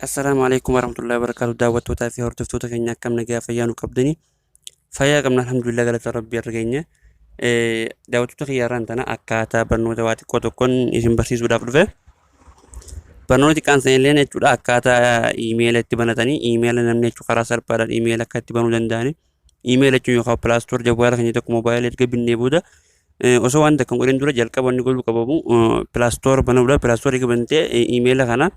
Assalaamu alaikum warahmatullahi wabarakatuh. Daawwattootaa fi hordoftoota keenya, akkam nagaa fayyaa nu qabdanii? Fayyaa qabna, alhamdulillah, galata rabbii irra keenya. Daawwattoota kiyyaarraan tana akkaataa barnoota waa xiqqoo tokkoon isin barsiisuudhaaf dhufe. Barnoota xiqqaan sanillee jechuudha, akkaataa iimeela itti banatanii, iimeela namni jechuun karaa salphaadhaan iimeela akka itti banuu danda'ani. Iimeela jechuun yookaan Play Store jawwaala keenya tokko moobaayilii erga binnee booda, osoo waan takka hin godhin dura jalqaba inni godhuu qabamu Play Store banuudha. Play Store eega bantee iimeela kana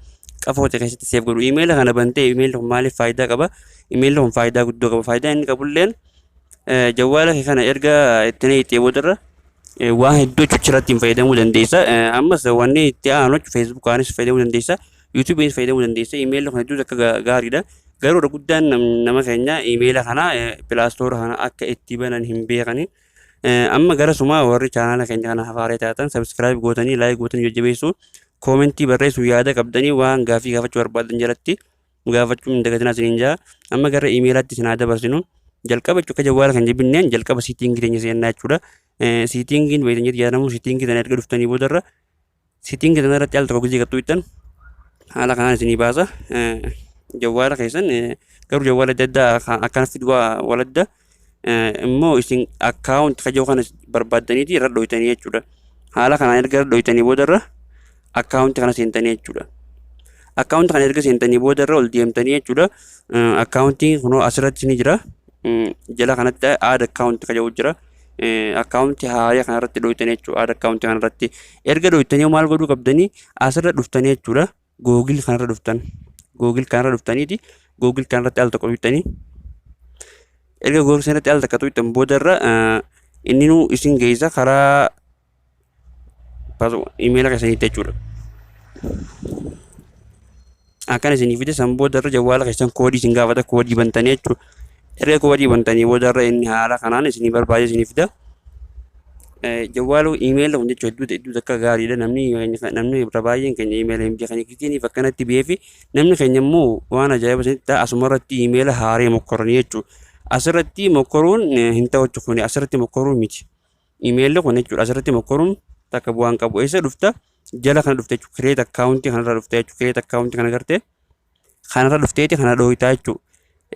qafoote keessatti save godhu. Iimeela kana bantee, iimeelli kun maaliif faayidaa qaba? Iimeelli kun faayidaa guddoo qaba. Faayidaa inni qabulleen jawwaala kee kana erga itti naqxee boodarra waan hedduu achirratti hin fayyadamuu dandeessa. Ammas wanni itti aanu Facebookaanis fayyadamuu dandeessa. YouTubeiinis fayyadamuu dandeessa. Iimeelli kun hedduu akka gaariidha. Garuu irra guddaan nama keenya iimeela kana, Play Store kana akka itti banan hin beekani. Amma gara sumaa warri chaanaala keenya kana hafaaree taatan subscribe gootanii, like gootanii jajjabeessuu, koomentii barreessuu, yaada qabdanii waan gaafii gaafachuu barbaadan jalatti gaafachuu hin dagatinaa isiniin jaa. Amma gara iimeelaatti isin haa dabarsinu. Jalqaba jechuudha, jawwaala kan jibinneen jalqaba settingii teenya seennaa jechuudha. Settingiin beektan jetti yaadamu. Settingii tana erga dhuftanii boodarra, settingii tana irratti al tokko gizee gattuu ittan haala kanaan isinii baasa. Jawwaala keessan garuu jawwaala adda addaa akkana fidu waladda immoo isin account kajoo kana barbaaddaniiti irra dhoytanii jechuudha. Haala kanaan erga irra dhoytanii boodarra account kana seentanii jechuudha. Account kana erga seentanii boodarra ol deemtanii jechuudha. Accountiin kunoo asirratti ni jira. Jala kanatti add account kajoo jira. Accountii haaraa kanarratti dhoytanii jechuudha. Add account kanarratti erga dhoytanii maal godhuu qabdanii? Asirra dhuftanii jechuudha. Google kanarra dhuftan. Google kanarra dhuftaniiti Google kanarratti al tokko dhoytanii, erga Google sanatti al takka tuqxan boodarra inni nu isin geessa karaa imeela keessaniitti jechuudha. Akkana isinii fide. San boodarra jawwaala keessan koodii isin gaafata, koodii bantanii jechuudha. Erga koodii bantanii boodarra inni haala kanaan isinii barbaade isinii fida. Jawwaalu iimeela kun jechuun hedduu hedduu akka gaariidha. Namni irra baay'een keenya iimeela hin beekan. Ittiiniif akkanatti beefi namni keenya immoo waan ajaa'iba isinitti ta'a, asumarratti iimeela haaree mokkoranii jechuudha. Asirratti mokkoruun hin ta'u jechuudha, kuni asirratti mokkoruun miti. Iimeelli kun jechuudha, asirratti mokkoruun takka bu'aan qabu. Eessa dhufta? Jala kana dhufte jechuudha. Create accountii kanarra dhufte jechuudha. Create accountii kana gartee kanarra dhufteeti kana dhooytaa jechuudha.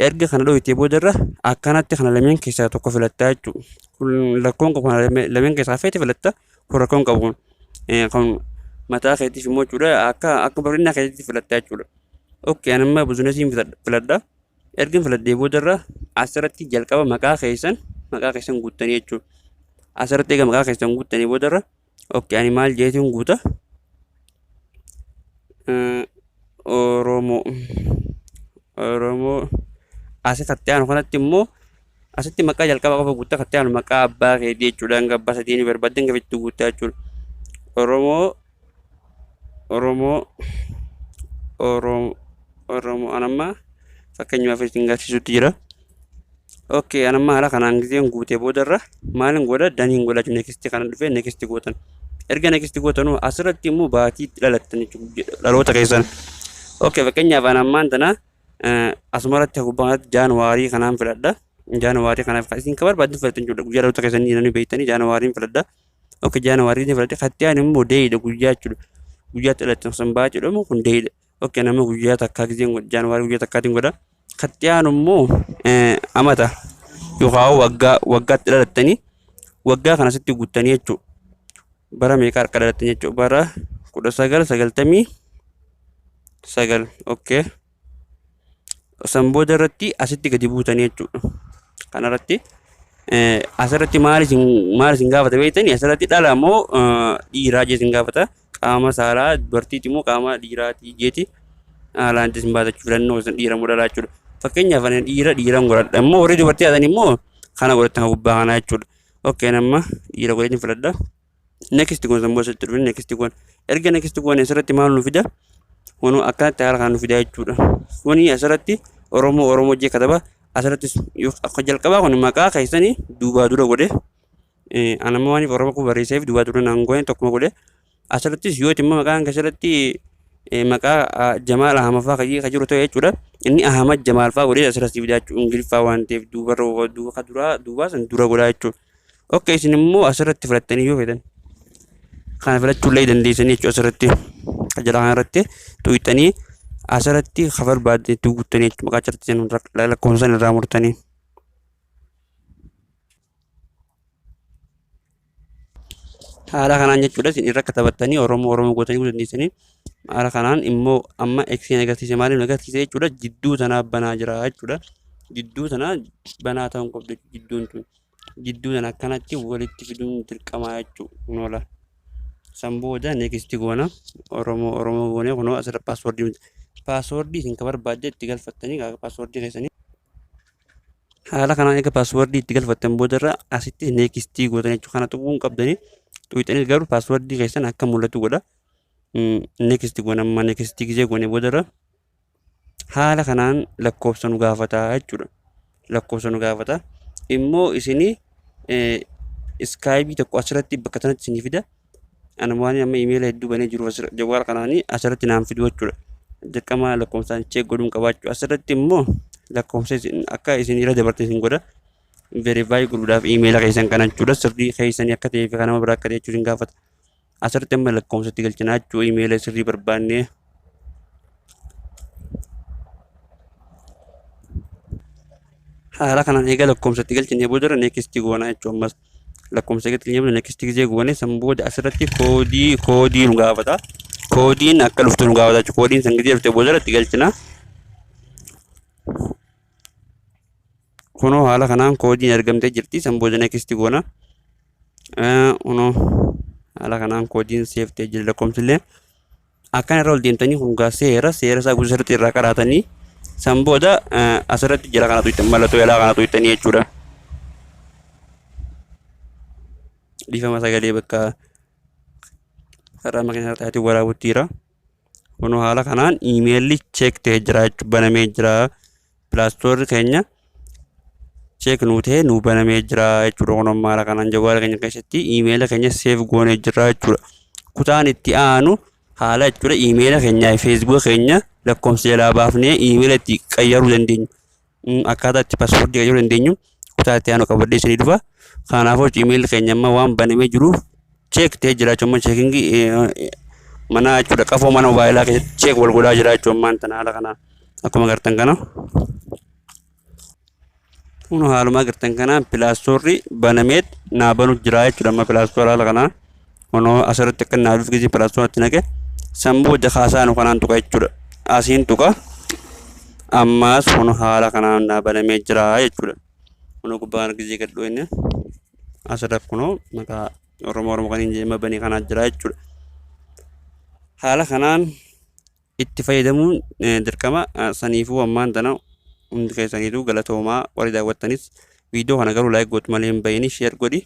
Erga kana dhooytee boodarra akkanatti kana lameen keessaa tokko filattaa jechuudha. Kun rakkoon qabu, kana lameen keessaa feete filatta. Kun rakkoon qabu kun. Kan mataa keetiif immoo jechuudha, akka bareedina keetiif filattaa jechuudha. Okay, ani amma businessiin filadha. Erga filadhee boodarra asirratti jalqaba maqaa keessan guuttanii jechuudha. Asirratti egaa maqaa keessan guuttanii boodarra, okay, ani maal jeetiin guuta? Oromoo. Oromoo. Asi katti aanu kanatti immoo asitti maqaa jalqaba qofa guuttaa, katti aanu maqaa abbaa keetii jechuudha. Hanga abbaa sadii ni barbaadde hanga fettu guuttaa jechuudha. Oromoo, Oromoo, Oromoo, Oromoo. Anamma fakkeenyaaf isin agarsiisutti jira. Okay, anamma haala kanaan giseen guutee boodarra maalin godha? Doneiin godha jechuudha. Next kana dhufee next gootan. Erga next gootanuu asirratti immoo baatii itti dhalattan jechuudha, dhaloota keessan. Okay, fakkeenyaaf anammaan tana asumarratti gubbaa kanatti January kanaan filadha. January kanaaf isin ka barbaaddan filattan jechuudha. Guyyaa dhaloota keessanii namni beektanii Januaryin filadha. Okay, January ni filadha. Katti aanu immoo daydha, guyyaa jechuudha. Guyyaa itti dhalattan san baay'ee jedhamu kun daydha. Okay, nama guyyaa takkaa giseen January guyyaa takkaatiin godha. Katti aanu immoo amata yookaan waggaa, waggaatti dhalattanii waggaa kana sitti guuttanii jechuudha. Bara meeqa harka dhalattan jechuudha? Bara 1999. Okay. San booda irratti asitti gadi buutanii jechuudha. Kanarratti asirratti maal isin gaafata beektanii? Asirratti dhala moo dhiiraa jee isin gaafata. Qaama saalaa dubartiiti moo qaama dhiiraatii jeeti haalaan isin baata jechuudha. Filannoo isin dhiira moo dhalaa jechuudha. Fakkeenyaaf ani dhiira, dhiiran godhadha. Immoo warri dubartii taatan immoo kana godhatan gubbaa kanaa jechuudha. Okay, nama dhiira godheetiin filadha. Next goon, san booda asitti dhufne next goon. Erga next goone asirratti maal nu fida? Kunu akkanatti haala kana nu fida jechuudha. Kuni asirratti Oromoo, Oromoo jee kataba. Asirrattis akka jalqabaa kun maqaa keessanii duubaa dura godhe. Anamma waaniif Oromoo kun barreesseef duubaa dura naan goone, tokkuma godhe. Asirrattis yoo immoo maqaan keessatti maqaa Jamaal Ahmad fa'aa kan jiru ta'e jechuudha. Inni Ahmad Jamaal fa'aa godhee asirratti fida jechuudha. Ingiliffaa waan ta'eef duubarra duuba duraa duubaa san dura godhaa jechuudha. Okay, isin immoo asirratti filattanii yoo feetan kana filachuu illee dandeessanii jechuudha. Asirratti jala kanarratti tuqxanii Asirratti ka barbaadde itti guuttanii jechuudha. Maqaa achirratti lakkoofsan irraa murtanii. Haala kanaan jechuudha isin irra katabattanii Oromoo Oromoo gootanii guutuu dandeessanii. Haala kanaan immoo amma eksiin agarsiise maaliif agarsiise jechuudha, jidduu tanaa banaa jira jechuudha. Jidduu tanaa banaa ta'uu qabdu, jidduun tun. Jidduu tana akkanatti walitti fiduun dirqamaa jechuudha kunoola. San booda next goona, Oromoo Oromoo goonee kunoo asirra passwordii, passwordii isin ka barbaadde itti galfattanii passwordii keessanii. Haala kanaan eega passwordii itti galfattan boodarra asitti nextii gootan jechuudha. Kana tuquu hin qabdanii, tuqxanii garuu passwordii keessan akka mul'atu godha. Next goona amma, nextii gizee goone boodarra haala kanaan lakkoofsa nu gaafata jechuudha. Lakkoofsa nu gaafata. Immoo isinii Skypeii tokko asirratti bakka kanatti isinii fida. Ani waan amma imeela hedduu banee jiru jawwaala kanaanii asirratti naan fidu jechuudha. Dirqama lakkoofsaan check godhuun qabaachuu. Asirratti immoo lakkoofsa akka isin irra dabarte isin godha. Verify godhuudhaaf imeela keessan kana jechuudha. Sirrii keessanii akka ta'ee fi kan nama biraa akka ta'e jechuun isin gaafata. Asirratti amma lakkoofsatti galchinaa jechuudha imeela sirrii barbaannee. Haala kanaan eega lakkoofsatti galchinee booda next goona jechuudha ammas. Lakkoofsa galchinee booda next gizee goone, san booda asirratti koodii nu gaafata. Koodiin akka dhuftu nu gaafata jechuudha. Koodiin san gizee dhufte booda itti galchina. Kunoo haala kanaan koodiin argamtee jirti. San booda next goona. Kunoo haala kanaan koodiin save ta'ee jira lakkoofsillee. Akkana irra ol deemtanii hungaa seera isaa guutuu sirriitti irraa qaraatanii san booda asirratti jira kana tuqxan, mallattoo yaalaa kana tuqxanii jechuudha. Dhiifama, sagalee bakka karaa makiinaa taatiin waraabutti jira. Kunoo haala kanaan iimeelli check ta'ee jira jechuudha, banamee jira. Play Storeri keenya check nuu ta'ee nuu banamee jira jechuudha. Kunoo haala kanaan jawwaala keenya keessatti iimeela keenya save goonee jira jechuudha. Kutaan itti aanu haala jechuudha iimeela keenyaa fi Facebooka keenya lakkoofsa jalaa baafnee iimeela itti qayyaruu dandeenyu. Akkaataa itti passwordii qayyaruu dandeenyu kutaa itti aanu qabadhee isinii dhufa. Kanaafuu iimeelli keenya amma waan banamee jiruuf check ta'ee jira jechuudha. Amma checkingii mana jechuudha, qafoo mana mobaayilaa keessatti check wal godhaa jira jechuudha ammaan tana haala kanaan akkuma agartan kana. Kun haaluma agartan kanaan Play Storeri banameet naa banu jira jechuudha amma Play Store haala kanaan. Kunoo asirratti akka naa dhufu gisee Play Storetti naqe, san booda kaasaanu kanaan tuqa jechuudha. Asiin tuqa. Ammaas kun haala kanaan naa banamee jira jechuudha. Kunoo gubbaan gisee gad dhooyne asirra kunoo maqaa Oromoo Oromoo kan hin jenne banee kanaa jira jechuudha. Haala kanaan itti fayyadamuun dirqama. Saniifuu ammaan tana hundi keessaniituu galatoomaa, warri daawwattanis viidiyoo kana garuu like gootu malee hin bayini, share godhi.